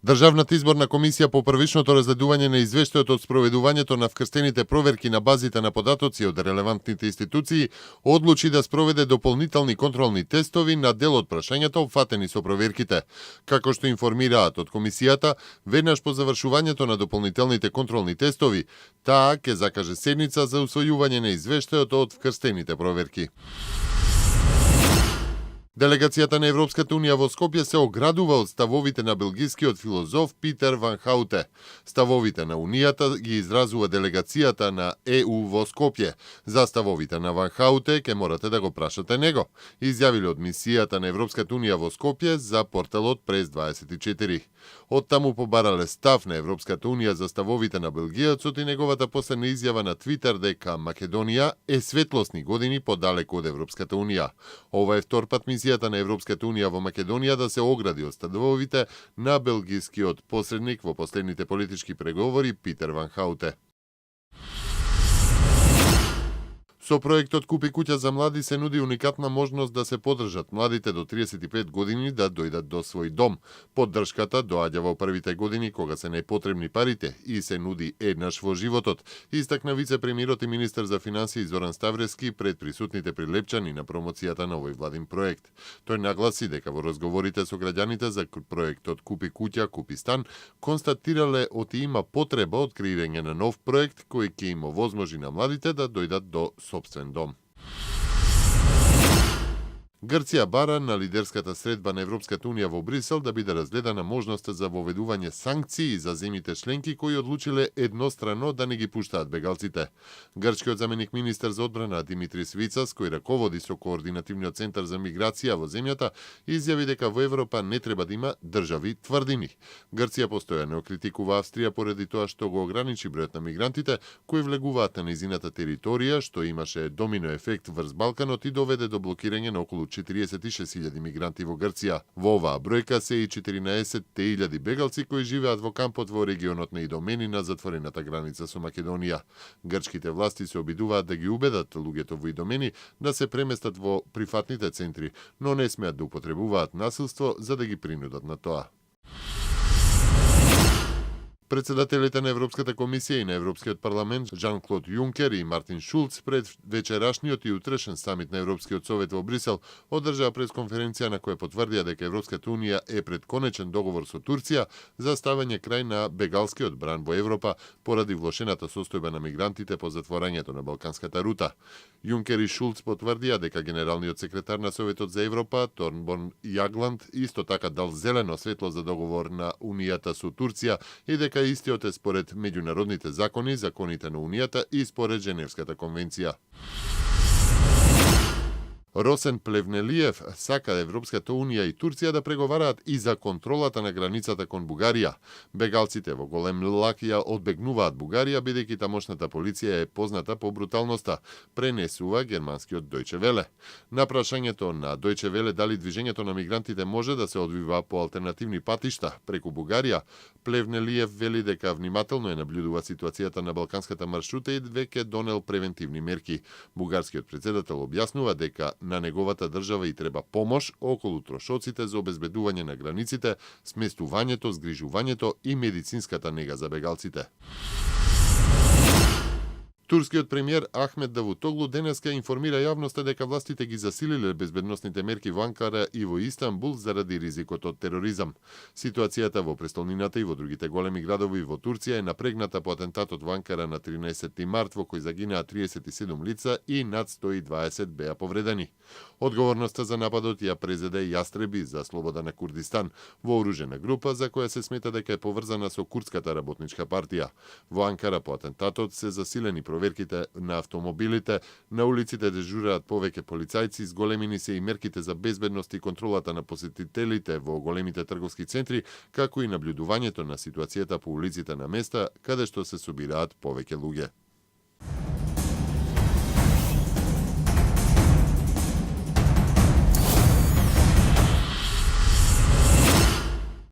Државната изборна комисија по првичното разгледување на извештајот од спроведувањето на вкрстените проверки на базите на податоци од релевантните институции одлучи да спроведе дополнителни контролни тестови на дел од прашањата опфатени со проверките. Како што информираат од комисијата, веднаш по завршувањето на дополнителните контролни тестови, таа ќе закаже седница за усвојување на извештајот од вкрстените проверки. Делегацијата на Европската унија во Скопје се оградува од ставовите на белгискиот филозоф Питер Ван Хауте. Ставовите на Унијата ги изразува делегацијата на ЕУ во Скопје. За ставовите на Ван Хауте ќе морате да го прашате него, изјавиле од мисијата на Европската унија во Скопје за порталот Прес 24. Од таму побарале став на Европската унија за ставовите на белгијацот и неговата последна изјава на Твитер дека Македонија е светлосни години подалеку од Европската унија. Ова е втор пат мисијата на Европската унија во Македонија да се огради од ставовите на белгискиот посредник во последните политички преговори Питер Ван Хауте. Со проектот Купи куќа за млади се нуди уникатна можност да се поддржат младите до 35 години да дојдат до свој дом. Поддршката доаѓа во првите години кога се непотребни парите и се нуди еднаш во животот, истакна вице-премиерот и министер за финансии Зоран Ставрески пред присутните прилепчани на промоцијата на овој владин проект. Тој нагласи дека во разговорите со граѓаните за проектот Купи куќа, Купи стан, констатирале оти има потреба од креирање на нов проект кој ќе им овозможи на младите да дојдат до собствен дом. Грција бара на лидерската средба на Европската унија во Брисел да биде разгледана можноста за воведување санкции за земјите членки кои одлучиле еднострано да не ги пуштаат бегалците. Грчкиот заменик министер за одбрана Димитрис Вицас, кој раководи со координативниот центар за миграција во земјата, изјави дека во Европа не треба да има држави тврдини. Грција постојано критикува Австрија поради тоа што го ограничи бројот на мигрантите кои влегуваат на незината територија, што имаше домино ефект врз Балканот и доведе до блокирање на околу 46.000 мигранти во Грција. Во оваа бројка се и 14.000 бегалци кои живеат во кампот во регионот на Идомени на затворената граница со Македонија. Грчките власти се обидуваат да ги убедат луѓето во Идомени да се преместат во прифатните центри, но не смеат да употребуваат насилство за да ги принудат на тоа. Председателите на Европската комисија и на Европскиот парламент Жан-Клод Јункер и Мартин Шулц пред вечерашниот и утрешен самит на Европскиот совет во Брисел одржаа пресконференција на која потврдија дека Европската унија е пред конечен договор со Турција за ставање крај на бегалскиот бран во Европа поради влошената состојба на мигрантите по затворањето на балканската рута. Јункер и Шулц потврдија дека генералниот секретар на Советот за Европа Торнборн Јагланд исто така дал зелено светло за договор на Унијата со Турција и дека истиот е според меѓународните закони, законите на Унијата и според Женевската конвенција. Росен Плевнелиев сака Европската унија и Турција да преговараат и за контролата на границата кон Бугарија. Бегалците во голем лак ја одбегнуваат Бугарија бидејќи тамошната полиција е позната по бруталноста, пренесува германскиот Deutsche Welle. На прашањето на Deutsche Welle дали движењето на мигрантите може да се одвива по алтернативни патишта преку Бугарија, Плевнелиев вели дека внимателно е наблюдува ситуацијата на балканската маршрута и веќе донел превентивни мерки. Бугарскиот претседател објаснува дека на неговата држава и треба помош околу трошоците за обезбедување на границите, сместувањето, згрижувањето и медицинската нега за бегалците. Турскиот премиер Ахмет Давутоглу денеска информира јавноста дека властите ги засилиле безбедносните мерки во Анкара и во Истанбул заради ризикот од тероризам. Ситуацијата во престолнината и во другите големи градови во Турција е напрегната по атентатот во Анкара на 13 март во кој загинаа 37 лица и над 120 беа повредени. Одговорноста за нападот ја презеде Јастреби за слобода на Курдистан, вооружена група за која се смета дека е поврзана со Курдската работничка партија. Во Анкара по атентатот се засилени проверките на автомобилите, на улиците дежураат повеќе полицајци, зголемени се и мерките за безбедност и контролата на посетителите во големите трговски центри, како и наблюдувањето на ситуацијата по улиците на места каде што се собираат повеќе луѓе.